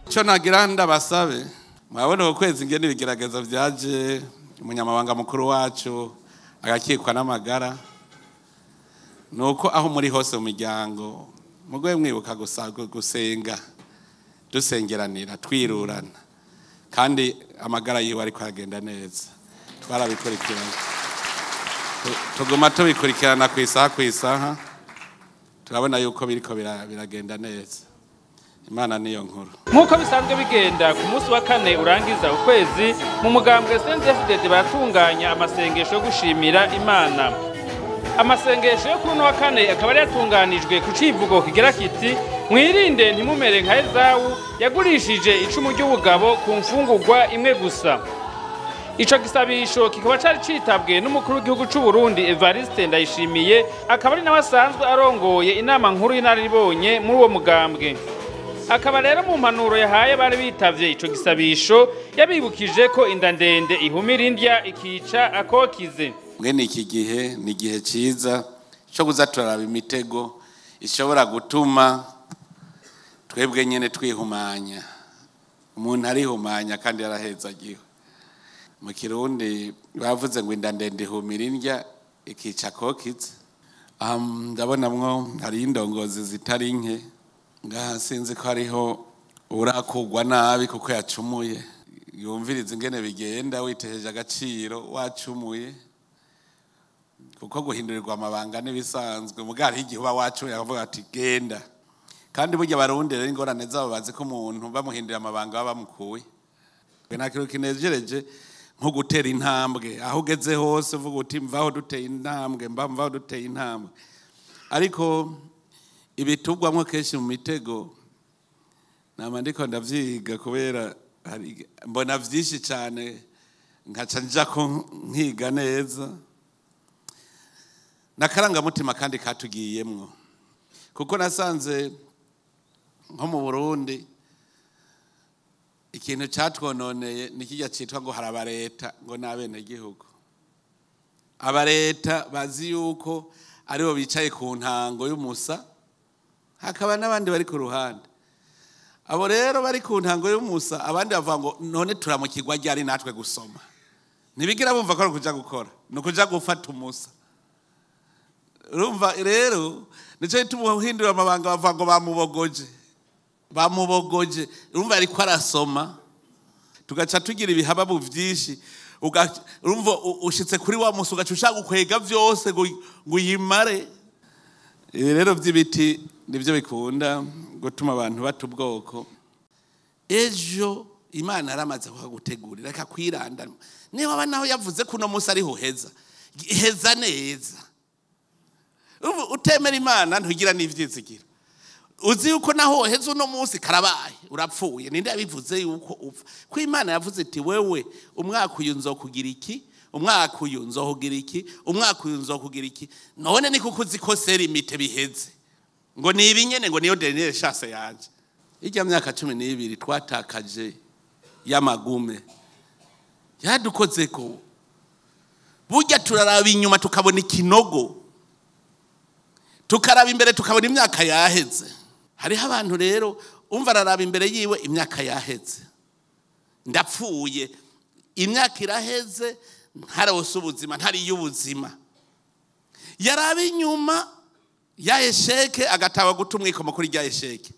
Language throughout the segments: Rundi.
Icyo nagira ndabasabe, murabona uku kwezi ingene ibigeragezo byaje, umunyamabanga mukuru wacu agakikwa n'amagara, ni uko aho muri hose mu miryango mugoye mwibuka gusa gusenga, dusengeranira, twirurana, kandi amagara yiwe ariko aragenda neza, twarabikurikiranye, tuguma tubikurikirana ku isaha ku isaha, turabona yuko biriko biragenda neza. Imana niyo nkuru. Nk'uko bisanzwe bigenda ku munsi wa kane urangiza ukwezi, mu mugambwe CNDD-FDD baratunganya amasengesho yo gushimira Imana. Amasengesho yo kuri uno wa kane akaba yari yatunganijwe ku civugo kigira kiti: mwirinde ntimumere nka Ezawu yagurishije icumu ry'ubugabo ku mfungurwa imwe gusa. Ico gisabisho kikaba cari citabwe n'umukuru w'igihugu c'u Burundi Evariste Ndayishimiye, akaba ari nawe asanzwe arongoye inama nkuru y'inararibonye muri uwo mugambwe. Akaba rero mu mpanuro yahaye bari bitavye ico gisabisho yabibukije ko inda ndende ihumira indya ikica akokize. Mwene iki gihe ni igihe ciza cyo kuza turaraba imitego ishobora gutuma twebwe nyene twihumanya. Umuntu arihumanya kandi yarahezagiwe. Mu Kirundi bavuze ngo inda ndende ihumira indya ikica akokize. Ndabonamwo hari indongozi zitari nke ngaha, sinzi ko hariho urakugwa nabi kuko yacumuye, yumviriza ingene bigenda witejeje agaciro wacumuye, kuko guhindurirwa amabanga n'ibisanzwe, mugabo hariho igihe uba wacumuye akavuga ati genda. Kandi burya Abarundi rero ingorane zabo bazi ko umuntu bamuhindurira amabanga baba bamukuye. Nta kintu kinejereje nko gutera intambwe, aho ugeze hose uvuga uti mvaho duteye intambwe, mvaho duteye intambwe. Ariko ibitugwamwo kenshi mu mitego nama ndiko ndavyiga, kubera mbona vyinshi cane nkaca nja ko nkiga neza. N'akarangamutima kandi katugiyemwo, kuko nasanze nko mu Burundi ikintu catwononeye ni kirya citwa ngo hari abareta ngo n'abenegihugu. Abareta bazi yuko aribo bicaye ku ntango y'umusa, hakaba n'abandi bari ku ruhande. Abo rero bari ku ntango y'umusa, abandi bavuga ngo none turamukirwa ryari natwe gusoma. Ntibigira bumva ko ari ukuja gukora, ni ukuja gufata umusa. Urumva rero nico gituma uhindura amabanga bavuga ngo bamubogoje, bamubogoje. Urumva ariko arasoma, tugaca tugira ibihababu vyinshi. Urumva ushitse kuri wa musi ugaca ushaka gukwega vyose ngo uyimare. Ibi rero vy'ibiti nivyo bikunda gutuma abantu bata ubwoko. Ejo Imana yaramaze kuhagutegurira, reka kwiranda. Niba aba naho yavuze ko uno musi ariho uheza, heza neza. Ubu utemera Imana ntugira n'ivyizigiro. Uzi yuko naho uheza uno musi karabaye, urapfuye. Ninde yabivuze yuko upfa? Ko Imana yavuze iti wewe umwaka uyu nzokugira iki, umwaka uyu nzokugira iki, umwaka uyu nzokugira iki. None ni kuko uzi ko serimite biheze. Ngo ni ibi nyene, ngo niyo dernière chance yanje. Irya myaka 12 twatakaje y'amagume yadukozeko. Burya turaraba inyuma tukabona ikinogo, tukaraba imbere tukabona imyaka yaheze. Hariho abantu rero umva araraba imbere yiwe imyaka yaheze, ndapfuye, imyaka iraheze, ntarose ubuzima, ntariye ubuzima. Yaraba inyuma ya esheke agataba guta umwikomo kuri rya esheke,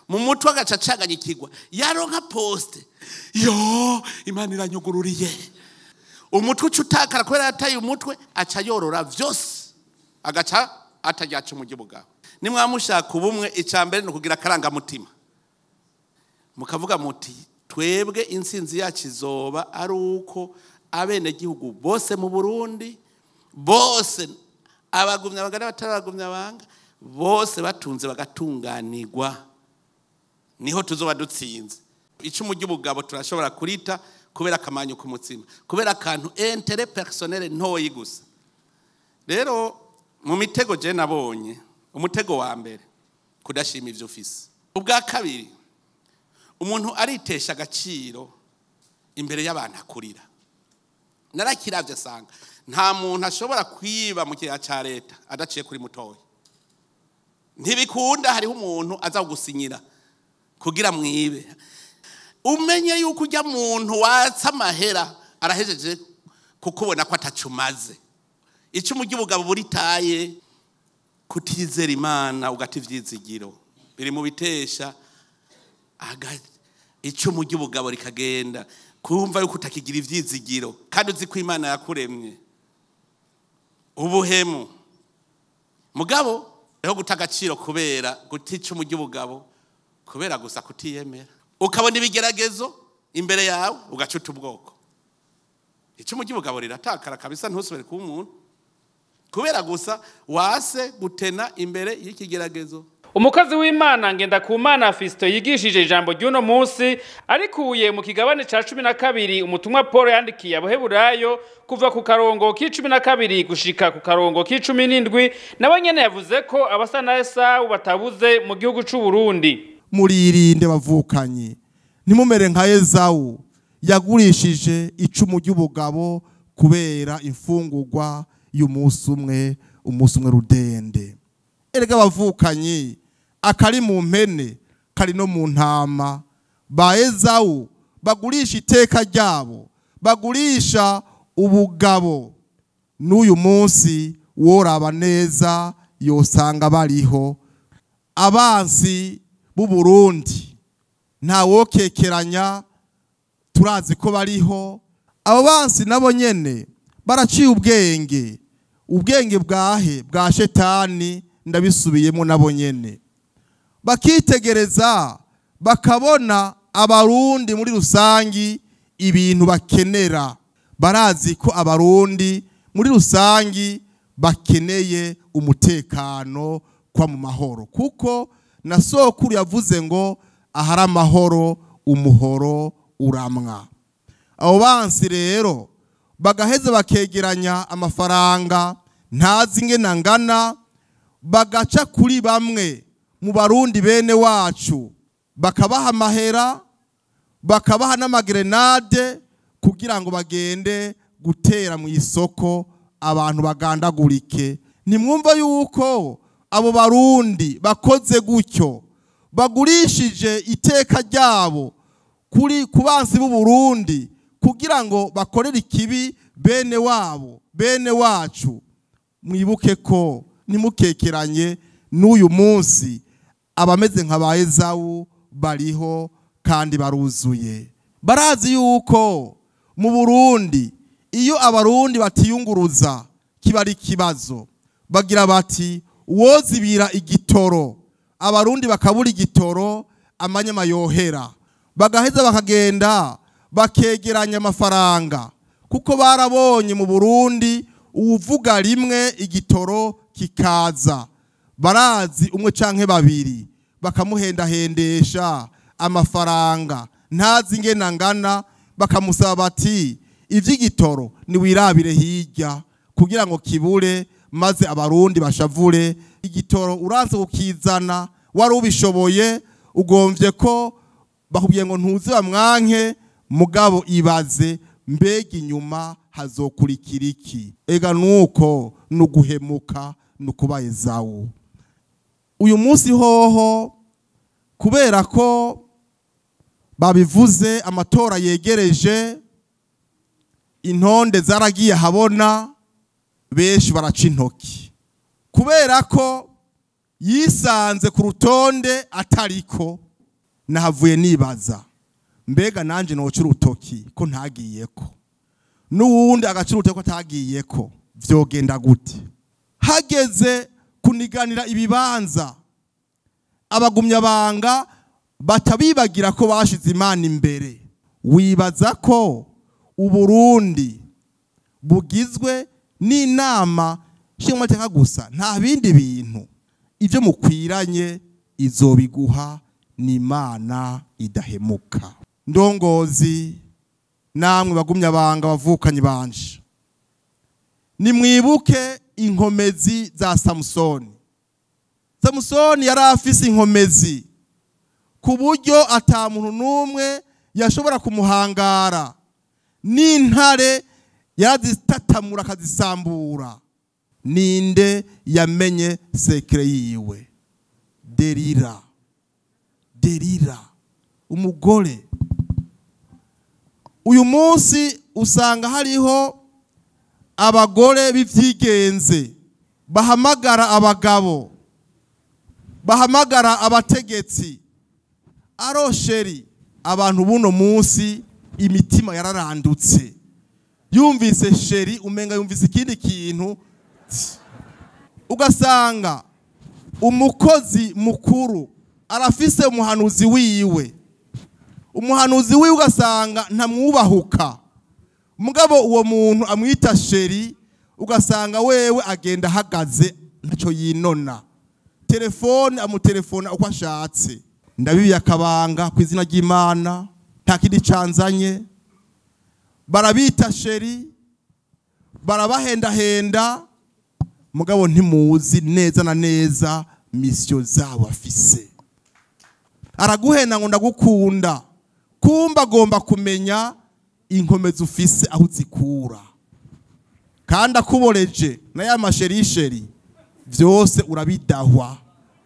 mu mutwe agaca acanganyikirwa, yaronka poste, yo Imana iranyugururiye. Umutwe uca utakara kubera yataye umutwe, aca yorora vyose, agaca ataryaca umuryo bwawe. Nimwamushaka ubumwe, ica mbere ni ukugira akarangamutima, mukavuga muti twebwe intsinzi yacu izoba ari uko abenegihugu bose mu Burundi bose, abagumya banga n'abatarabagumya banga, bose batunze bagatunganirwa, niho tuzoba dutsinze. Icumu ry'ubugabo turashobora kurita kubera akamanyu k'umutsima, kubera akantu intérêt personnel ntoyi gusa. Rero mu mitego je nabonye, umutego wa mbere kudashima ivyo ufise. Ubwa kabiri, umuntu aritesha agaciro imbere y'abantu akurira. Narakiravye asanga nta muntu ashobora kwiba mu kigega ca leta adaciye kuri mutoyi. Ntibikunda, hariho umuntu aza kugusinyira kugira mwibe. Umenye yuko ujya muntu watsa amahera arahejeje kukubona ko atacumaze. Icumu ry'ubugabo buritaye. Kutizera Imana ugata ivyizigiro biri mu bitesha icumu ry'ubugabo rikagenda. Kumva yuko utakigira ivyizigiro kandi uzi ko Imana yakuremye. Ubuhemu mugabo rero guta agaciro kubera guta icumu ry'ubugabo, kubera gusa kutiyemera. Ukabona ibigeragezo imbere yawe ugacuta ubwoko. Icumu ry'ubugabo riratakara kabisa, ntusubire kuba umuntu kubera gusa wase gutena imbere y'ikigeragezo. Umukozi w'Imana Ngendakumana Fiston yigishije ijambo ry'uno munsi arikuye mu kigabane ca 12 umutumwa Paul yandikiye Abaheburayo kuva ku karongo k'12 gushika ku karongo k'17, nawe nyene yavuze ko abasa na Esawu batabuze mu gihugu c'u Burundi. Muririnde bavukanye, ntimumere nka Esawu yagurishije icumu ry'ubugabo kubera imfungurwa y'umunsi umwe, umunsi umwe rudende. Erega bavukanye, akari mu mpene kari no mu ntama. Ba Esawu bagurisha iteka ryabo, bagurisha ubugabo. N'uyu munsi woraba neza yosanga bariho. Abansi b'u Burundi ntawokekeranya, turazi ko bariho. Abo bansi nabo nyene baraciye ubwenge. Ubwenge bwahe? Bwa shetani. Ndabisubiyemo, nabo nyene bakitegereza bakabona Abarundi muri rusangi ibintu bakenera. Barazi ko Abarundi muri rusangi bakeneye umutekano kwa mu mahoro, kuko na sokuru yavuze ngo ahari amahoro umuhoro uramwa. Abo bansi rero bagaheza bakegeranya amafaranga ntazi ingene angana, bagaca kuri bamwe mu Barundi bene wacu, bakabaha amahera, bakabaha n'amagrenade kugira ngo bagende gutera mu isoko abantu bagandagurike. Nimwumva yuko abo Barundi bakoze gutyo bagurishije iteka ryabo kuri kubansi b'u Burundi kugira ngo bakorere ikibi bene wabo, bene wacu. Mwibuke ko nimukekeranye n'uyu munsi abameze nka ba Esawu bariho kandi baruzuye. Barazi yuko mu Burundi iyo Abarundi batiyunguruza kiba ari ikibazo. Bagira bati uwozibira igitoro, Abarundi bakabura igitoro, amanyama yohera. Bagaheza bakagenda bakegeranya amafaranga, kuko barabonye mu Burundi uwuvuga rimwe igitoro kikaza. Barazi umwe canke babiri bakamuhendahendesha amafaranga ntazi ingene angana, bakamusaba bati ivy'igitoro niwirabire hirya kugira ngo kibure, maze Abarundi bashavure. Igitoro uranse kukizana wari ubishoboye, ugomvye ko bakubwiye ngo ntuzi bamwanke, mugabo ibaze mbega inyuma hazokurikira iki? Ega nuko nuguhemuka nukuba Esawu. Uyu munsi hoho kubera ko babivuze amatora yegereje, intonde zaragiye habona, benshi baraca intoki kubera ko yisanze ku rutonde atariko. Nahavuye nibaza mbega nanje noca urutoki ko ntagiyeko, n'uwundi agaca urutoki ko atagiyeko, vyogenda gute? Hageze kuniganira ibibanza, abagumya banga batabibagira ko bashize Imana imbere. Wibaza ko Uburundi bugizwe n'inama nshingamateka gusa, nta bindi bintu. Ivyo mukwiranye izobiguha ni Imana idahemuka. Ndongozi namwe bagumya banga bavukanye banje, nimwibuke inkomezi za Samusoni. Samusoni yari afise inkomezi ku buryo ata muntu n'umwe yashobora kumuhangara, n'intare yarazitatamura akazisambura. Ninde yamenye sekere yiwe? Delila. Delila umugore Uyu munsi usanga hariho abagore b'ivyigenze bahamagara abagabo, bahamagara abategetsi. Allô chéri, abantu buno munsi imitima yararandutse. Yumvise chéri umenga yumvise ikindi kintu. Ugasanga umukozi mukuru arafise umuhanuzi wiwe, umuhanuzi wiwe ugasanga ntamwubahuka, mugabo uwo muntu amwita chéri, ugasanga wewe agenda ahagaze ntacyo yinona, telefone amutelefona uko ashatse. Ndabibiye akabanga ku izina ry'Imana, nta kindi canzanye. Barabita chéri, barabahendahenda, mugabo ntimuzi neza na neza mission zabo afise. Araguhenda ngo ndagukunda, kumba agomba kumenya inkomezi ufise aho uzikura. Kandi akuboreje na ya masherisheri vyose urabidahwa,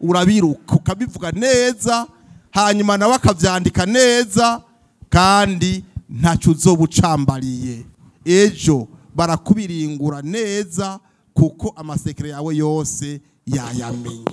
urabiruka, ukabivuga neza, hanyuma nawe akavyandika neza, kandi ntaco uzoba ucambariye. Ejo barakubiringura neza, kuko amasekere yawe yose yayamenye.